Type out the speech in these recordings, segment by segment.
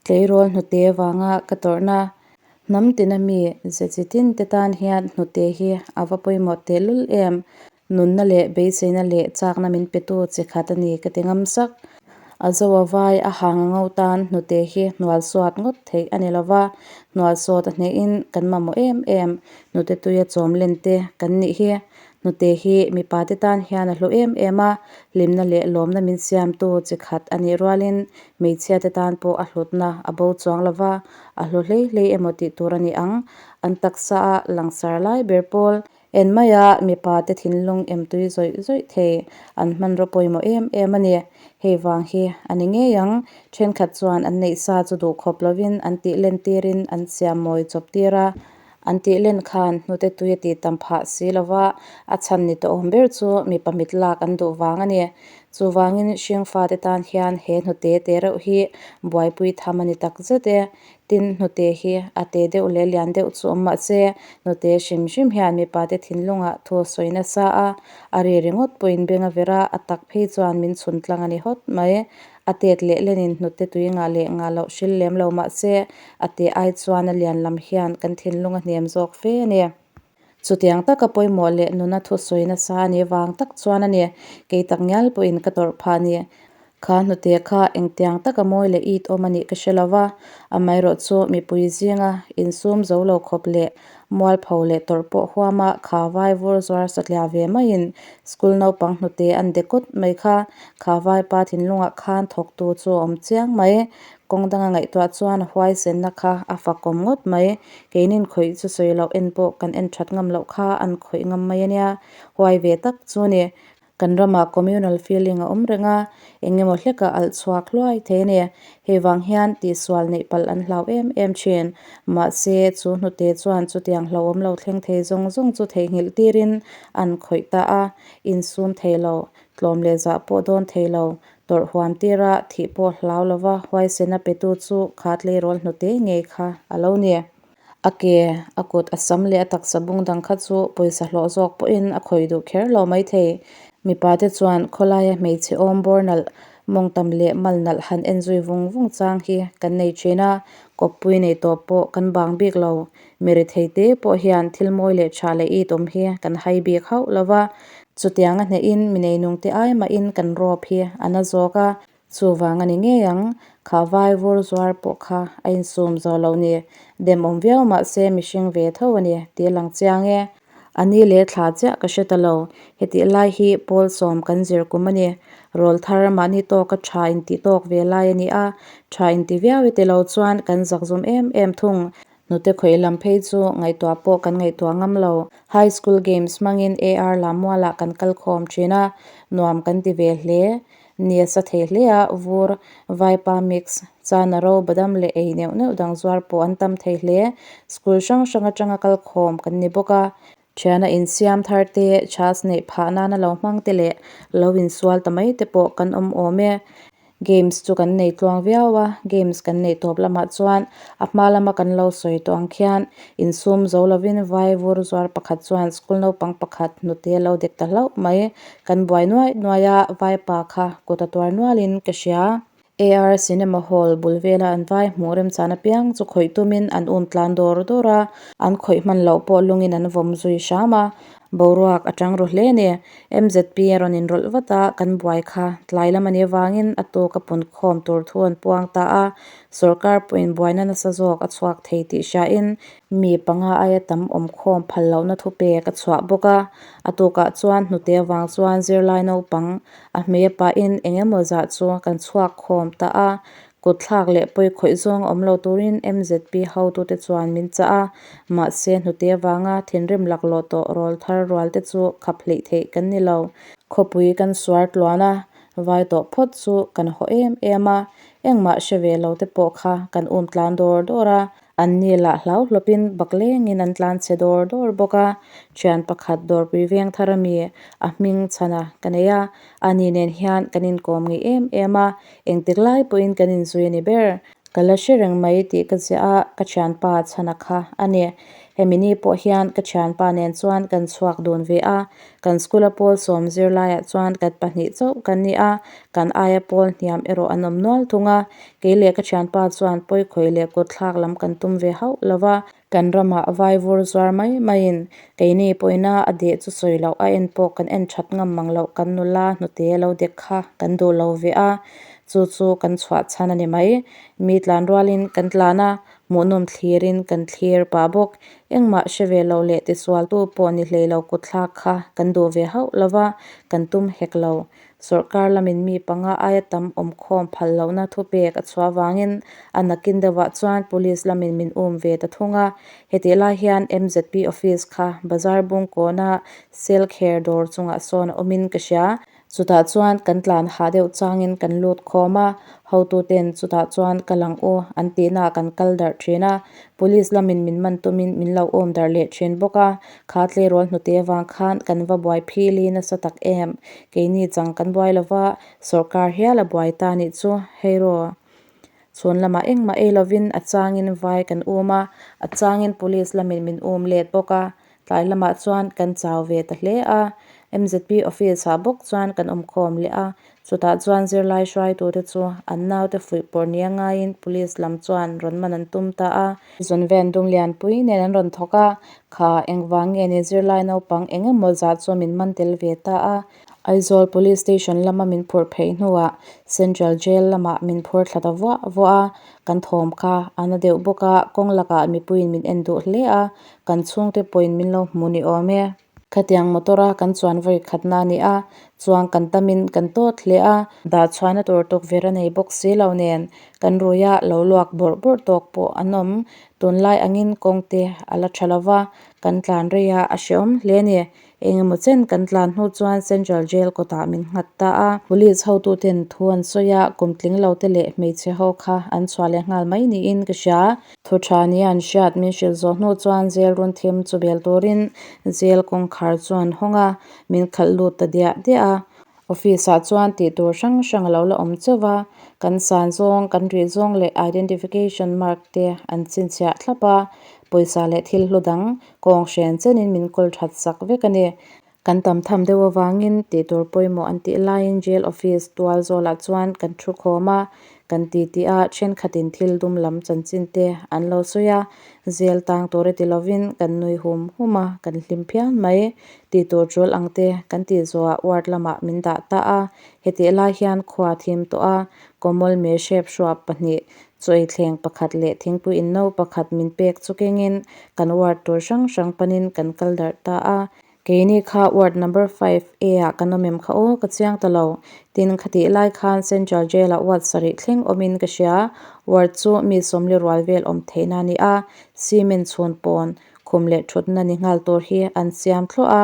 Tleirawl hnute vanga ka tawrhna hnam tina mi ze chi tin te tan hian hnute hi a va pawimawh tehlul em. Nunna leh beiseina leh chakna min petu chi khat a ni ka ti ngam sak. A zo a vai a hang a ngo tan hnute hi hnual suat ngawt theih a ni lova, hnual sawt a hnehin kan mamawh em em. Hnute tuia chawm len te kan nih hi. Hnute hi mipa te tan hian a hlu em em a, hlimna leh lawmna min siamtu chi khat a nih rualin hmeichhia te tan pawh a hlutna a bo chuang lova, a hlu hlei hlei emaw tih tur a ni ang. An taksa a langsar lai ber pawl en maia mipa te thinlung em tui zawih zawih thei an hmanraw pawimawh em em a ni. Hei vang hi a ni ngei ang, thenkhat chuan an neih sa chu duhkhawp lovin an tih len tirin an siam mawi chawp tir a. An tih len khan hnute tui a tih tam phah si lo va, a chhan ni tawh awm ber chu mipa mit lak an duh vang a ni. Chuvangin hringfate tan hian he hnute te reuh hi buaipui tham a ni tak zet e. Tin, hnute hi a te deuh leh lian deuh chu awm mah se, hnute hrim hrim hian mipate thinlungah thu a sawi nasa a, a ri ringawt pawhin beng a ver a, a tak phei chuan min chhun tlang a ni hawt mai. A tet leh lenin hnute tui ngah leh ngah loh hril lem lo mah se, a teh ai chuan a lian lam hian kan thinlung a hnem zawk fe a ni. Chutiang taka pawimawh leh nuna thu sawi nasa a nih vang tak chuan a ni, kei tak ngial pawhin ka tawrh phah ni. Kha hnute kha engtiang taka mawi leh it awm a nih ka hre lo va, amaherawh chu mipui zinga insum zo lo khawp leh mualpho leh tawrh pawh huama kha vai vur zuar satliah ve maiin school naupang hnute an dekawt mai kha, kha vaipa thinlungah khan thawktu chu a awm chiang mai. Kawng danga ngaihtuah chuan a huaisenna kha a fakawm ngawt mai. Keinin khawih chu sawi loh en pawh kan en that ngam loh kha an khawih ngam mai a nia. Huai ve tak chu a ni. Kan ramah communal feeling a awm reng a, eng emaw hleka alh chhuak hluai thei a ni. Hei vang hian tihsual neih palh an hlau em em thin. Mahse, chu hnute chuan chutiang hlauhawm lo thleng thei zawng zawng chu theihnghilh tirin an khawih ta a, insum thei lo, tlawm leh zah pawh dawn thei lo, Tawrh huam tira thih pawh hlau lova huaisena petu chu kha tleirawl hnute ngei kha a lo ni. A ke, a kut, a sam leh a taksa bung dang kha chu pawisa hlawh zawk pawhin a khawih duh kher lo maithei. Mipa te chuan khawlaia hmeichhe awm bawr nalh, mawngtam leh mal nalh han en zui vung vung chang hi kan nei thin a, kawppui nei tawh pawh kan bang bik lo. Mi rethei te pawh hian thil mawi leh tha leh it awm hi kan hai bik hauh lo va, chutiang a hnehin mi neinungte ai mahin kan rawp hi a na zawk a, chuvang a ni ngei ang, kha vai vur zuar pawh kha a insum zawh loh ni, demawm viau mah se mihring ve tho a ni tih a lang chiang e. A ni leh thla chiah ka hre ta lo, hetih lai hi pawl sawm kan zir kum a ni. Rawl thar mahni tawka tha intih tawk ve lai a ni a, tha inti viau e tilo chuan kan zakzum em em thung. Hnute khawih lam phei chu ngaihtuah pawh kan ngaihtuah ngam lo. High School Games hmangin AR Lammualah kan kal khawm thin a, nuam kan ti ve hle. Ni a sa thei hle a, vur, vaipa mix, chana ro, badam leh ei neuh neuh dang zuar pawh an tam thei hle. School hrang hrang atanga kal khawm kan ni bawk a. Thiana insiam thar te, chhas neih phah nana lo hmang te leh lo insual ta mai te pawh kan awm awm e. Games chu kan nei tluang viau a, games kan neih tawp lamah chuan a hma lama kan lo sawi tawh ang khian insum zo lovin vai vur zuar pakhat chuan school naupang pakhat hnute a lo dek ta hlauh mai. Kan buai nuai nuai a, vaipa kha kut a tuar nualin ka hria. AR Cinema Hall bul vela an vai hmuh remchan apiang chu khawih tumin an um tlan dawr dawr a, an khawih hman loh pawh lungin an vawm zui hram a, boruak a tang ru hle a ni. MZP a rawn inrawlh vat a, kan buai kha tlai lam a nih avangin a tuk a pun khawm tur thu an puang ta a, sawrkar pawhin buaina nasa zawk a chhuak thei tih hriain Mi panga aia tam awm khawm phal lohna thupek a chhuah bawk a, a tukah chuan hnute avang chuan zirlai naupang a hmei a pahin eng emaw zah chu kan chhuak khawm ta a, kut thlak leh pawi khawih zawng awm lo turin MZP hotute chuan min chah a, mahse hnute avanga thinrim laklawh tawh rawl thar rual te chu khap hleih theih kan ni lo. Khawpui kan suar tluan a, vai tawh phawt chu kan haw em em a, engmah hre ve lo te pawh kha kan um tlan dawr dawr a, Anni lah hlau hlawpin baklengin an tlan chhe dawr dawr bawk a, thian pakhat dawrpui veng thar ami a hming chhana ka nei a, ani nen hian kan inkawm ngei em em a, engtik lai pawhin kan inzui a ni ber. Ka la hre reng mai tih ka ziah a, ka thianpa chhana kha a ni. Hemi ni pawh hian ka thianpa nen chuan kan chhuak dun ve a, kan school a pawl sawm zirlaiah chuan kan pahnih chauh kan ni a, kan aia pawl hniam erawh an awm nual thung a, kei leh ka thianpa chuan pawikhawih leh kut thlak lam kan tum ve hauh lo va. Kan ramah vai vur zuar mai maiin keini pawhina a deh chu sawi loh a en pawh kan en that ngam mang loh kan nula hnute lo dek kha kan duh lo ve a, chu chu kan chhuah chhan a ni mai. Mi tlan rualin kan tlan a, hmuhnawm thlirin kan thlir pah bawk. Engmah hre ve lo leh tisualtu pawh ni hlei lo kutthlak kha kan duh ve hauh lo va, kan tum hek lo. Sawrkar lamin mi panga aia tam awmkhawm phal lohna thupek a chhuah avangin a nakin deuhah chuan Police lamin min um ve ta thung a. Hetih lai hian MZP office kha bazar bungkawna Selkher dawr chungah sawn a awmin ka hria. Chutah chuan kan tlan hah deuh changin kan lut khawm a, hotuten chutah chuan ka lang u an tihnaah kan kal darh thin a. Police lamin min man tumin min lo awm darh leh thin bawk a, kha tleirawl hnute avang khan kan va buai phili nasa tak em. Keini chang kan buai lova, sawrkar hial a buai ta nih chu, hei rawh. Chhun lamah engmah ei lovin a changin vai kan um a, a changin police lamin min um let bawk a, tlai lamah chuan kan chau ve ta hle a. MZP office ah bawk chuan kan awmkhawm leh a, chutah chuan zirlai hruaitute chu an naute fuih pawr nia ngaiin police lam chuan rawn man an tum ta a. Zunven dum lianpui nen an rawn thawk a, kha engvang nge ni zirlai naupang eng emaw zah chu min man tel ve ta a. Aizawl Police Station lama min phurh pheih hnuah Central Jail lamah min phur thla ta vuah vuah a, kan thawm kha a na deuh bawk a, kawng lakah mipuiin min en duh hle a, kan chhungte pawhin min lo hmu ni awm e. Khatiang motor a kan chuan vawi khatna a ni a, chuang kan tamin kan tawt hle a, dah chhuahna tur tukverh a nei bawk si lo nen kan ruia lo luak bawrh bawrh tawk pawh an awm. Tunlai angin kawng te a la tha lo va, kan tlan rei a, a hrehawm hle a ni. Engemaw chen kan tlan hnu chuan Central Jail kawtah min nghat ta a. Police hotuten thu an sawi a, kum tling lo te leh hmeichhe ho kha an chhuah leh nghal mai niin ka hria. Thu tha nia an hriat min hrilh zawh hnu chuan jail run thim chu bel turin jail kawngkhar chu an hawng a, min khalh lut ta diah diah a. Office ah chuan tih tur hrang hrang a lo la awm chauh va, kan san zawng, kan rih zawng leh identification mark te an chhinchhiah thlap a, pawisa leh thil hlu dang kawng hren chenin min kawl that sak vek a ni. Kan tam tham deuh avangin tih tur pawimawh an tih laiin jail office tual zawlah chuan kan thu khawm a, kan ti tih a thenkhatin thil dum lam chanchin te an lo sawi a, jail tang tur e ti lovin kan nui hum hum a, kan hlim phian mai. Tih tur tul ang te kan tih zawhah ward lamah min dah ta a, hetih lai hian khua thim tawh a, kawmawl mei hrep hruap pahnih chawi thleng pakhat leh thingpui in no pakhat min pek chu kengin kan ward tur hrang hrang panin kan kal darh ta a. Keini kha ward number 5 A ah kan awm em kha aw ka chiang ta lo. Tin, khatih lai khan Central Jail ah ward sarih thleng awmin ka hria. Ward chu mi sawmli rual vel awm theihna a ni a, cement chhun pawn khum leh thutna ni nghal tur hi an siam thluah a.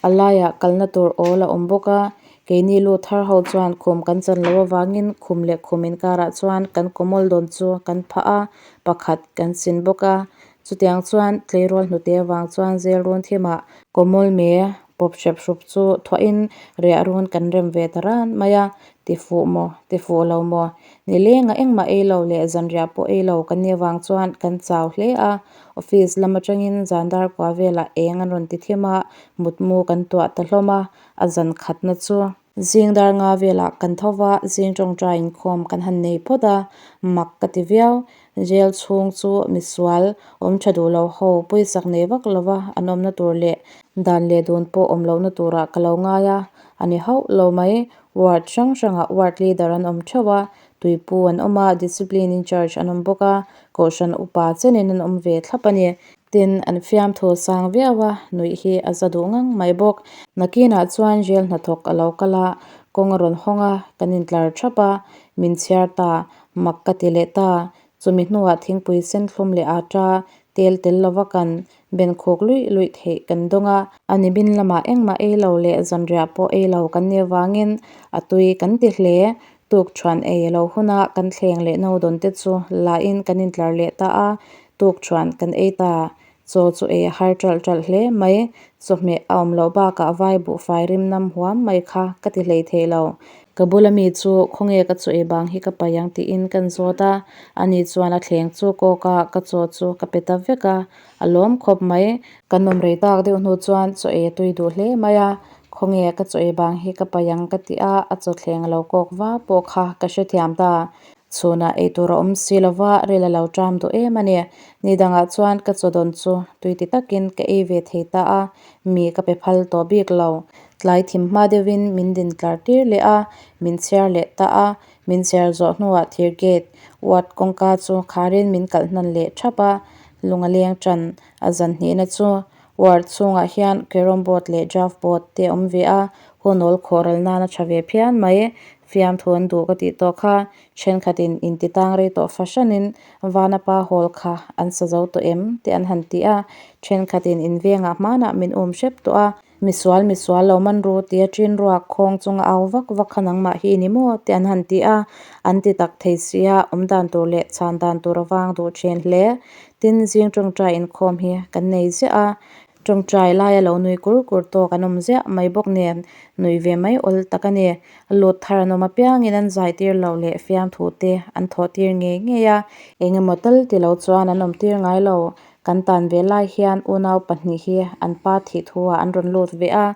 A laiah kalna tur awl a awm bawk a, keini lu thar ho chuan khum kan chan loh avangin khum leh khum inkarah chuan kan kawmawl dawn chu kan phah a, pakhat kan sin bawk a. Chutiang chuan tleirawl hnute avang chuan zel run thimah kawmawl me pawp hrep hrup chu thuahin riah run kan rem ve ta ran mai a, ti fuh maw ti fuh lo maw nilengah engmah ei lo leh zanriah pawh ei lo kan nih avang chuan kan chau hle a, office lam atangin zan dar kua velah eng an rawn ti thim a, mutmu kan tuah ta hlawm a, a zan khatna chu. Zing dar nga velah kan tho va, zing tawngtai inkhawm kan han nei phawt a, mak ka ti viau. Jail chhung chu misual awm tha duh lo ho pawisak nei vak lova an awmna tur leh dan leh dun pawh awm lohna turah ka lo ngai a, a ni hauh lo mai. Ward hrang hrangah ward leader an awm theuh a, tuipu an awm a, discipline in charge an awm bawk a, kohhran upa chenin an awm ve thlap a ni. Tin, an fiamthu sang viau a, nuih hi a za duh ngang mai bawk. Nakinah chuan jail hnathawk a lo kal a, kawng a rawn hawng a, kan intlar thap a, min chhiar ta, mak ka ti leh ta. Chumi hnuah thingpui sen thlum leh ata tel tel lova kan ben khuk luih luih theih kan dawng a. A ni bin lamah engmah ei lo leh zanriah pawh ei lo kan nih avangin a tui kan ti hle. Tukṭhuan ei a lo huna kan thleng leh no dawn te chu lain kan intlar leh ta a, tukṭhuan kan ei ta. Chaw chu ei a har ṭalh ṭalh hle mai. Chawhmeh a awm loh bakah vai buhfai rim nam huam mai kha ka ti hlei thei lo. Ka bula mi chu khawnge ka chaw ei bang hi ka paih ang tiin kan zawt a, ani chuan a thleng chu kawk a, ka chaw chu ka pe ta vek a, a lawm khawp mai. Kan awm rei tak deuh hnu chuan chaw ei a tui duh hle mai a, khawnge ka chaw ei bang hi ka paih ang ka ti a, a chaw thleng a lo kawk va pawh kha ka hrethiam ta. Chhunah ei tur a awm si lo va, ril a lo ṭam duh em a ni. Ni dangah chuan ka chaw dawn chu tui ti takin ka ei ve thei ta a, mi ka pe phal tawh bik lo. Tlai thim hma deuhin min din tlar tir leh a, min chhiar leh ta a. Min chhiar zawh hnuah thir gate ward kawngka chu kharin min kalh hnan leh thap a, lung a leng ṭan a zan hnihna chu ward chhungah hian carrom board leh draft board te a awm ve a, hunawl khawh ral nan a tha ve phian mai. Fiamthu an duh ka tih tawh kha thenkhatin inti tang rei tawh fahranin Vanapa hall kha an sa zo tawh em tih an han ti a, thenkhatin invengah hmanah min um hrep tawh a, misual misual lo man ru tia ṭin ruak khawng chunga au vak vak kha nangmah hi i ni maw tih an han ti a, an ti tak thei sia awm dan tur leh chhan dan tur a vang duh ṭhin hle. Tin, zing ṭawngṭai inkhawm hi kan nei ziah a, Ṭawngṭai laia lo nui kur kur tawk an awm ziah mai bawk nen nui ve mai awl tak a ni. Lut thar an awm apiangin an zai tir loh leh fiamthu te an thawh tir ngei ngei a, eng emaw tal ti lo chuan an awm tir ngai lo. Kan tan ve lai hian unau pahnih hi an pa thih thu ah an rawn lut ve a,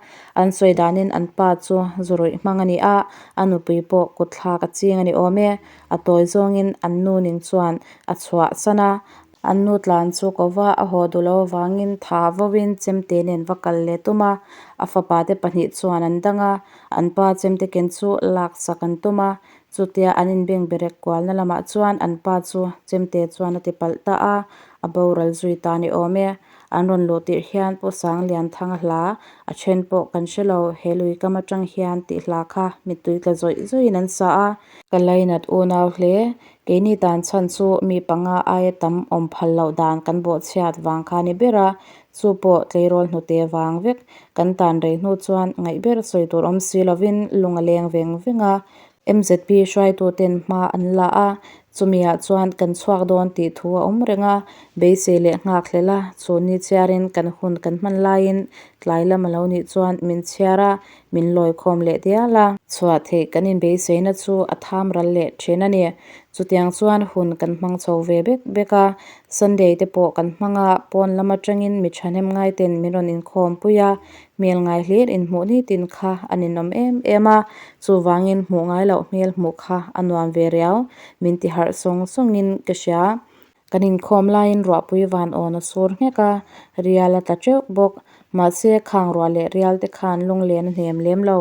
an sawi danin an pa chu zu ruih hmang a ni a, a nupui pawh kut thlak a ching a ni awm e. A tawi zawngin an nu ning chuan a chhuah san a, An nu tlan chu ko va, a haw duh lo avangin tha vauin chemte nen va kal leh tum a. A fapa te pahnih chuan an dang a, an pa chemte ken chu laksak an tum a. Chutia an inbeng berek kualna lamah chuan an pa chu chemte chuan a ti palh ta a, a boral zui ta ni awm e. An rawn luh tirh hian Pu Sanglianthanga hla a then pawh kan hre lo, he lui kam atang hian tih hla kha mittui tla zawih zawihin an sa a. Ka lainat unau hle, Keini tan chhan chu mi panga aia tam awm phal loh dan kan bawhchhiat vang kha ni ber a, chu pawh tleirawl hnute vang vek kan tan rei hnu chuan ngaih ber sawi tur awm si lovin lung a leng veng veng a. MZP hruaituten hma an la a, chumiah chuan kan chhuak dawn tih thu a awm reng a, beisei leh nghakhlel a, chu ni chhiarin kan hun kan hman laiin tlai lam a lo nih chuan min chhiar a, Min lawi khawm leh dial a. Chhuah theih kan inbeiseina chu a tham ral leh thin a ni. Chutiang chuan hun kan hmang chho ve bek bek a. Sunday te pawh kan hmang a, pawn lam atangin mi thahnem ngaiten min rawn inkhawm pui a. Hmel ngai hlir inhmuh nitin kha a ninawm em em a. Chuvangin hmuh ngai loh hmel hmuh kha a nuam ve riau. Min ti harh sawng sawngin ka hria. Kan inkhawm laiin ruahpui van awn a sur nghek a, rial a tla teuh bawk. Mahse, khang ruah leh rial te khan lunglen a hnem lem lo.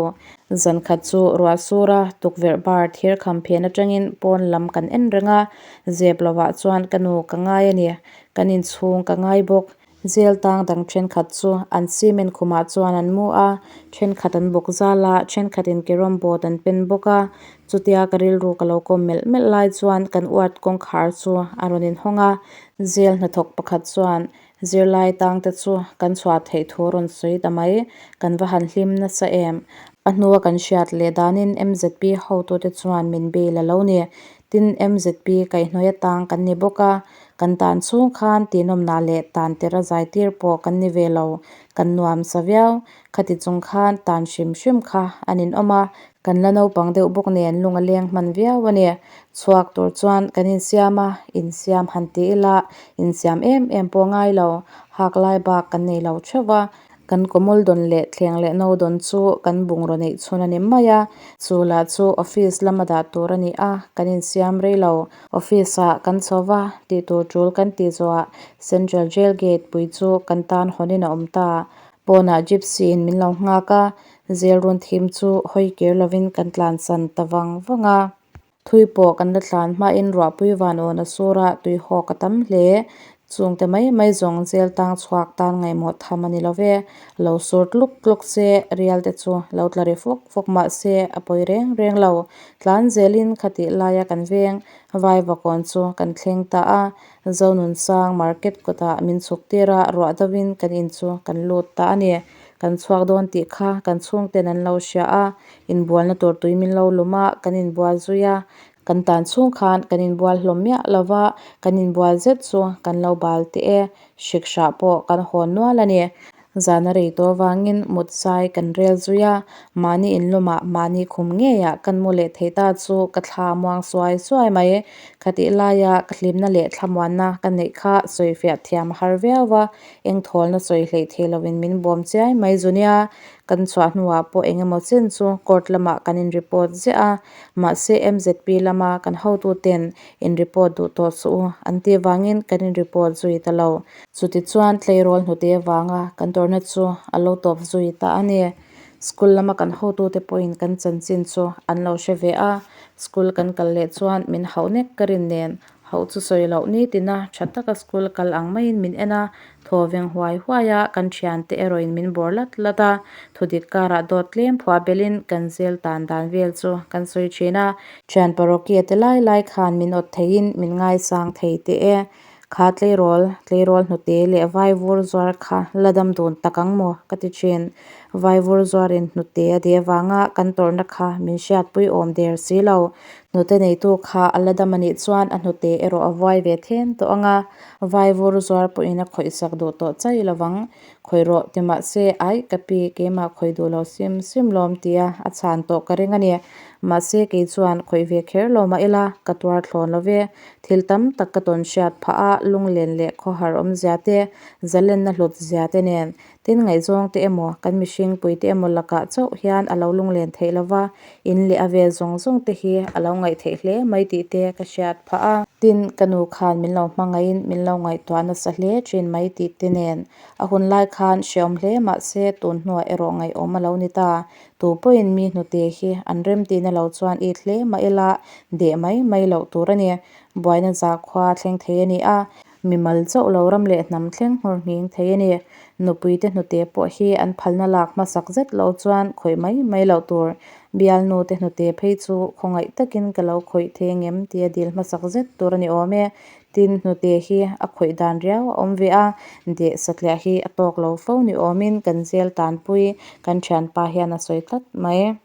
Zan khat chu ruah sur a, tukverh bar thir kham phen atangin pawn lam kan en reng a, zep lovah chuan ka nu ka ngai a ni. Kan inchhung ka ngai bawk. Jail tang dang thenkhat chu an cement khumah chuan an mu a, thenkhat an bawk zal a, thenkhatin carrom board an pen bawk a. Chutia ka rilru ka lo kawm melh melh lai chuan kan ward kawngkhar chu a rawn inhawng a, jail hnathawk pakhat chuan zirlai tang te chu kan chhuah theih thu a rawn sawi ta mai, kan va han hlim nasa em. A hnua kan hriat leh danin MZP hotute chuan min bail a lo ni. Tin, MZP kaihhnawih atang kan ni bawk a, Kan tan chhung khan tinawmnah leh tan tira zai tir pawh kan ni ve lo, kan nuam sa viau. Khati chung khan tan hrim hrim kha a ninawm a, kan la naupang deuh bawk nen lung a leng hman viau a ni. Chhuak tur chuan kan insiam a, insiam han ti ila insiam em em pawh ngai lo, hak lai bak kan nei lo theuh va. Kan kawmul dawn leh thleng leh no dawn chu kan bungraw neih chhun a ni mai a, chu lah chu office lama dah tur a ni a, kan insiam rei lo. Office ah kan chho va, tih tur tul kan tih zawhah Central Jail Gate pui chu kan tan hawnin a awm ta. Pawnah Gypsy in min lo nghak a, jail run thim chu hawi kir lovin kan tlansan ta vang vang a. Thui pawh kan la tlan hmain ruahpui van awn a sur a, tui hawk a tam hle. Chungte mai mai zawng jail tang chhuak tan ngaihmawh tham a ni lo ve. Lo sur tluk tluk se, rial te chu lo tla ri fawk fawk mah se a pawi reng reng lo. Tlan zelin khatih laia kan veng Vaivakawn chu kan thleng ta a, Zonunsang market kawtah min chhuk tir a, ruah deuhin kan in chu kan lut ta a ni. Kan chhuak dawn tih kha kan chhungten an lo hria a, inbualna tur tui min lo lum a, kan inbual zui a. Kan tan chhung khan kan inbual hlawm miah lo va, kan inbual zet chu kan lo bal teh e. Hrik hrah pawh kan hawn nual a ni. Zan a rei tawh avangin mut zai kan rel zui a, mahni inlawmah mahni khum ngeiah kan mu leh thei ta chu ka thla muang suai suai mai. Khatih laia ka hlimna leh thlamuanna ka neih kha sawifiah thiam a har viau va, engthawlna sawi hleih thei lovin min bawm chiai mai zu nia. Kan chhuah hnuah pawh eng emaw chen chu court lamah kan in report ziah a, mahse MZP lama kan hotuten in report duh tawh suh u an tih vangin kan in report zui ta lo. Chutichuan tleirawl hnute vanga kan tawrhna chu a lo tawp zui ta a ni. School lama kan hotute pawhin kan chanchin chu an lo hre ve a, school kan kal leh chuan min hauh nek ka rin nen hauh chu sawi loh nitina tha taka school kal ang maiin min en a, thaw veng huai huai a, kan thiante erawhin min bawr lat lat a, thudik karah dawt tlem phuah belhin kan zel tan dan vel chu kan sawi thin a. Thian parokia te lai lai khan min awt theiin min ngaisang thei teh e. Kha tleirawl, tleirawl hnute leh vaivur zuar kha la dam dun tak ang maw? ka ti thin. Vaivur zuarin hnute a deh avanga kan tawrhna kha min hriatpui awm der si lo. Hnute neitu kha a la dam a nih chuan a hnute erawh a vuai ve then tawh ang a, vaivur zuar pawhin a khawihsak duh tawh chai lo vang. Khawih rawh ti mahse, Aih ka pi, keimah khawih duh lo sim sim lawm tia a chhan tawh ka ring a ni. Mahse kei chuan khawih ve kher lo mah ila, ka tuar thlawn lo ve. Thil tam tak ka tawn hriat phah a, lunglen leh khawhar awmzia te, zalenna hlut zia te nen. Tin, ngaihzawng te emaw, kan mihring pui te emaw lakah chauh hian a lo lunglen theih lo va, in leh a vel zawng zawng te hi a lo ngaih theih hle mai tih te ka hriat phah a. Tin, ka nu khan min lo hmangaihin min lo ngaihtuah nasa hle thin mai tih te nen. A hun lai khan hreawm hle mahse tun hnuah erawh ngaihawm a lo ni ta. Tu pawhin mi hnute hi an remtihna lo chuan it hle mah ila deh mai mai loh tur a ni. Buaina zakhua thleng thei a ni a, mimal chauh lo ram leh hnam thleng nghawr nghing thei a ni. Nupuite hnute pawh hi an phalna lak hmasak zet lo chuan khawih mai mai loh tur. Bialnu te hnute phei chu khawngaih takin ka lo khawih thei angem tia dil hmasak zet tur a ni awm e. Tin, hnute hi a khawih dan riau a awm ve a, deh satliah hi a tawk lo fo ni awmin kan zel tanpui kan thianpa hian a sawi tlat mai.